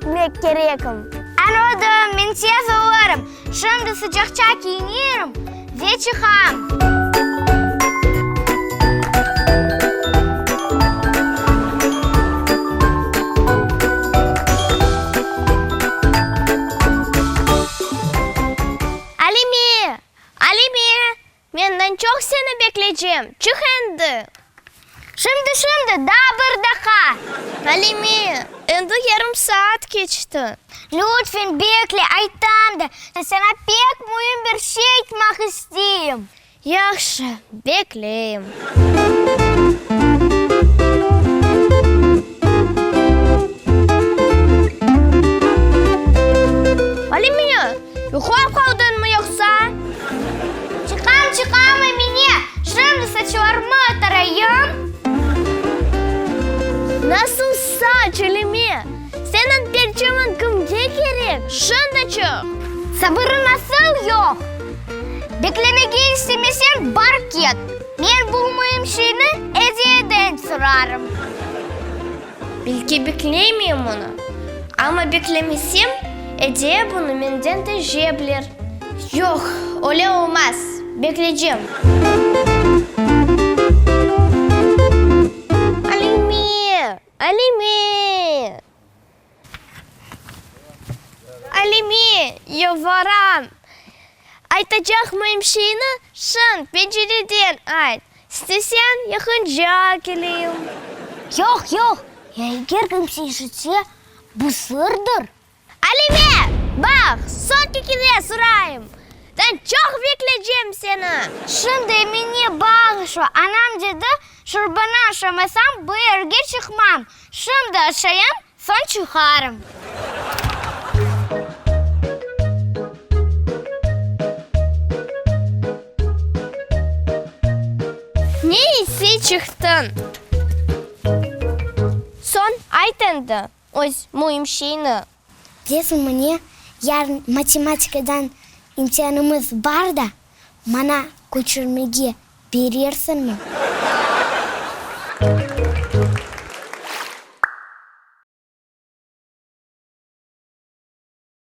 etmek kerekim. Añladım, men tez olurım. Şimdi sıcaqça kiyinirim ve çıqam. Alime! Alime! Menden çoq seni bekleycem, çıq endi! Şimdi, şimdi, daa bir daqqa! Alime, endi yarım saat keçti. Lütfen, bekle, aytam da, saña pek müim bir şey aytmaq isteyim. Yahşı, bekleyim. Alime, yuqlap qaldıñmı yoqsa? Çıqam, çıqam, Emine, şimdi saçlarımı tarayım. Nasıl saç, Alime? Seniñ perçemiñ kimge kerek? Şimdi çıq! Sabırım asıl yoq. Beklemege istemeseñ, bar ket. Men bu müim şeyni Ediyeden sorarım. Belki beklemeyim onı, amma beklemesem, Ediye bunı menden tece bilir. Yoq, öyle olmaz, bekleycem. Alime! Alime! Alime, yalvaram, aytacaq müim şeyni şın pencereden ayt. İsteseñ, yaqınca keleyim. Yoq, yoq, ya eger kimse eşitse, bu sırdır. Alime, baq, soñki kere sorayım, ben çoq beklecem seni. Şimdi Emine bağışla, anam dedi, şorbanı aşamasam, bu yerge çıqmam. Şimdi aşayım, soñ çıqarım. Ne ise çıqtıñ. Soñ ayt endi öz müim şeyni. Bilesiñmi ne, yarın matematikadan imtianımız bar da, maña köçürmege berersiñmi?